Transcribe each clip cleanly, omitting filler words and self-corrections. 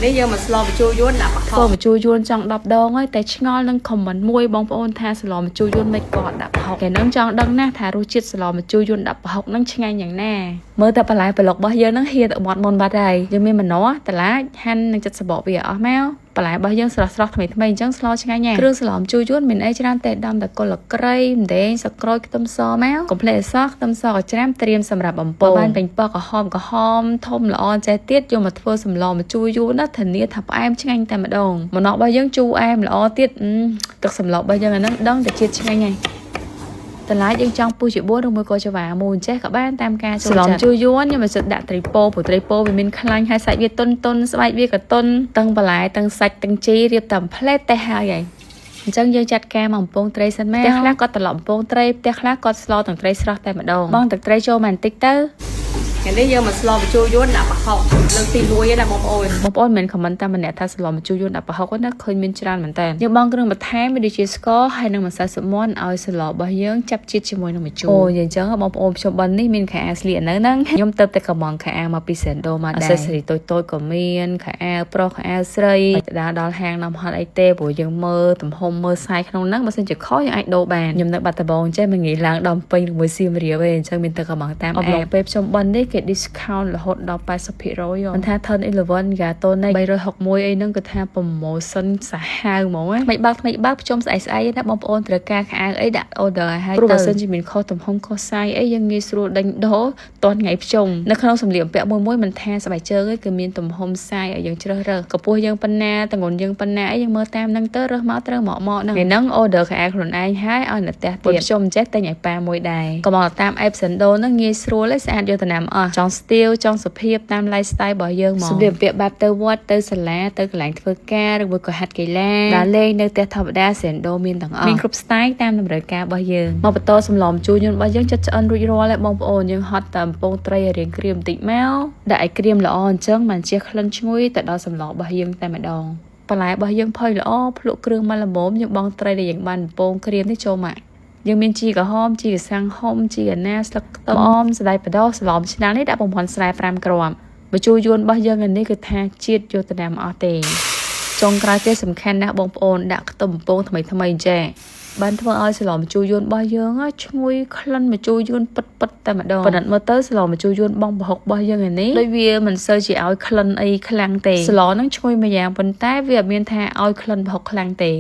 នេះយើងមកស្លម្ជូរយួនដាក់ប្រហុ ធ្វើ ក ម្ជូរយួនចង់10ដងហើយតែឆ្ងល់នឹង comment មួយបងប្អូនថាស្លម្ជូរយួនមិនក៏អត់ដាក់ប្រហុកគេនឹងចង់ដឹងណាស់ថារសជាតិស្លម្ជូរយួនដាក់ប្រហុកនឹងឆ្ងាញ់យ៉ាងណាមើលតែបន្លែប្លុករបស់យើងនឹងហៀទៅមាត់មុនបាត់ហើយយើងមានម្នាស់តឡាចហាន់និងចិត្តសបកវាអស់មកបន្លែរបស់យើងស្រស់ស្រស់ថ្មីថ្មីអញ្ចឹងស្លឆ្ងាញ់ណាស់គ្រឿងស្លម្ជូរយួនមានអីច្រើនតែដំតកុលក្រៃម្ទេសស្លឹកក្រូចខ្ទឹមសមកកុំភ្លេចអសោះខ្ទឹមសក៏ច្រាមត្រៀមសម្រាប់បំពងបានពេញប៉ោះក្រហមក្រហមធំល្អចេះទៀតយកមកធ្វើសម្លម្ជូរយួនណាធានាថាផ្អែមឆ្ងាញ់តែម្ដងម្នាស់របស់យើងជូរអែមល្អទៀតអឺទឹកសម្លរបស់យើងអាហ្នឹងដឹងតែជាតិឆ្ងាញ់ហើយ តម្លៃយើងចង់ពុះជា4ឬមួយក៏ច្រវាមួយចេះក៏បានតាមការចូលចិត្តស្លម្ជូរយួនខ្ញុំមកសិតដាក់ត្រីពោព្រោះត្រីពោវាមានខ្លាញ់ហើយសាច់វាទន់ទន់ស្បែកវាក៏ទន់តឹងបន្លែតឹងសាច់តឹងជីរៀបតាមផ្លែតេះហើយហើយអញ្ចឹងយើងចាត់ការមកអំពងត្រីសិនមកផ្ទះខ្លះគាត់ត្រឡប់អំពងត្រីផ្ទះខ្លះគាត់ស្លទាំងត្រីស្រស់តែម្ដងបងទឹកត្រីចូលមកបន្តិចទៅ ថ្ងៃនេះយើងមកស្លម្ជូរយួនដាក់ប្រហុកលើកទី1ណាបងប្អូន បងប្អូនមិនមែន comment តាមម្នាក់ថាស្លម្ជូរយួនដាក់ប្រហុកទេណាឃើញមានច្រើនមែនតើយើងបងគ្រឿងបន្ថែមមានដូចជាស្ករហើយនិងម្សៅស៊ុបមាន់ឲ្យស្លរបស់យើងចាប់ជាតិជាមួយនឹងម្ជូរអូយអញ្ចឹងបងប្អូនខ្ញុំបិណ្ឌនេះមានខោអាវស្លៀកនៅហ្នឹងខ្ញុំទៅតែកំងខោអាវមកពីសែនដូមកដែរ accessory តូចតូចក៏មានខោអាវប្រុសខោអាវស្រីមិនទៅដល់ហាងនាំហត់អីទេព្រោះយើងមើលទំហំមើល size ក្នុងហ្នឹងបើសិនជាខុសយើងអាចដូរបានខ្ញុំនៅបាត់ដំបងចេះមិនងាយឡើងដល់ពេញឬមួយសៀមរាបទេអញ្ចឹងមានតែកំងតាមអំឡុងពេលខ្ញុំបិណ្ឌនេះគេ discount រហូតដល់80%មិនថា Turn 11 Gato នៃ361អីហ្នឹងគឺថា promotion សាហាវហ្មងណាថ្មីបើកថ្មីបើកភ្ជុំស្អែកស្អែកណាបងប្អូនត្រូវការខោអាវអីដាក់ order ឲ្យហើយព្រោះបើសិនជាមានខុសទំហំខុស size អីយើងងាយស្រួលដេញដូរតន់ថ្ងៃភ្ជុំនៅក្នុងសម្លៀកបំពាក់មួយមួយមិនថាស្បែកជើងទេគឺមានទំហំ size ឲ្យយើងជ្រើសរើសកម្ពស់យើងប៉ុណ្ណាទម្ងន់យើងប៉ុណ្ណាអីយើងមើលតាមហ្នឹងទៅរើសមកត្រូវមកមកហ្នឹងថ្ងៃហ្នឹង order ខោអាវខ្លួនឯងហើយឲ្យនៅផ្ទះទៀតភ្ជុំចេះទិញឲ្យប៉ាមួយដែរកុំឲ្យតាម app Sendo ហ្នឹងងាយស្រួលហើយស្អាតយកទៅណាមអស់ចង់ style ចង់សុភាពតាម lifestyle របស់យើងមកសម្លៀកបំពាក់បែបទៅវត្តទៅសាលាទៅកន្លែងធ្វើការឬមួយក៏ហាត់កីឡាដើរលេងនៅផ្ទះធម្មតា Sendo មានទាំងអស់មានគ្រប់ style តាមតម្រូវការរបស់យើងមកបន្តសម្លម្ជូរយន្តរបស់យើងចិត្តឆ្អិនរួចរាល់ហើយបងប្អូនយើងហត់តែអំពងត្រីឲ្យរៀងក្រៀមបន្តិចមកដាក់ឲ្យក្រៀមល្អអញ្ចឹងបានជាក្លិនឈ្ងុយទៅដល់សម្លរបស់យើងតែម្ដងបន្លែរបស់យើងផុយល្អភ្លក់គ្រឿងមកល្មមយើងបងត្រីដែលយើងបានបំពងក្រៀមនេះចូលមកយើងមានជីក្រហមជីកសាំងហុំជីកណាស្លឹកខ្ទឹមអមសណ្តែកបដោសឡំឆ្នាំនេះដាក់បំផន់ស្រែ5គ្រាប់ម្ជូរយួនរបស់យើងនេះគឺថាជាតិយកទៅណាមអស់ទេចុងក្រោយគេសំខាន់ណាស់បងប្អូនដាក់ខ្ទឹមបំពងថ្មីថ្មីចេះបានធ្វើឲ្យស្លម្ជូរយួនរបស់យើងឈ្ងុយក្លិនម្ជូរយួនពិតពិតតែម្ដងប៉ុន្តែមើលទៅស្លម្ជូរយួនបងប្រហុករបស់យើងឯនេះដូចវាមិនសូវជាឲ្យក្លិនអីខ្លាំងទេស្លនឹងឈ្ងុយមួយយ៉ាងប៉ុន្តែវាអត់មានថាឲ្យក្លិនប្រហុកខ្លាំងទេ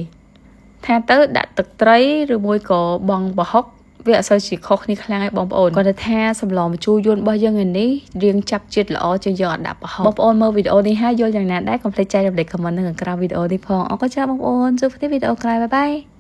ថាទៅដាក់ទឹកត្រីឬមួយក៏បងប្រហុកវាអត់សូវជាខុសគ្នាខ្លាំងឯងបងប្អូនគាត់ថាសម្លម្ជូរយួនរបស់យើងឯនេះរៀងចាប់ជាតិល្អជាងយើងអត់ដាក់ប្រហុកបងប្អូនមើលវីដេអូនេះហើយយល់យ៉ាងណាដែរកុំភ្លេចចែករំលែក comment នៅខាងក្រោមវីដេអូនេះផងអរគុណច្រើនបងប្អូនជួបគ្នាវីដេអូក្រោយ bye bye.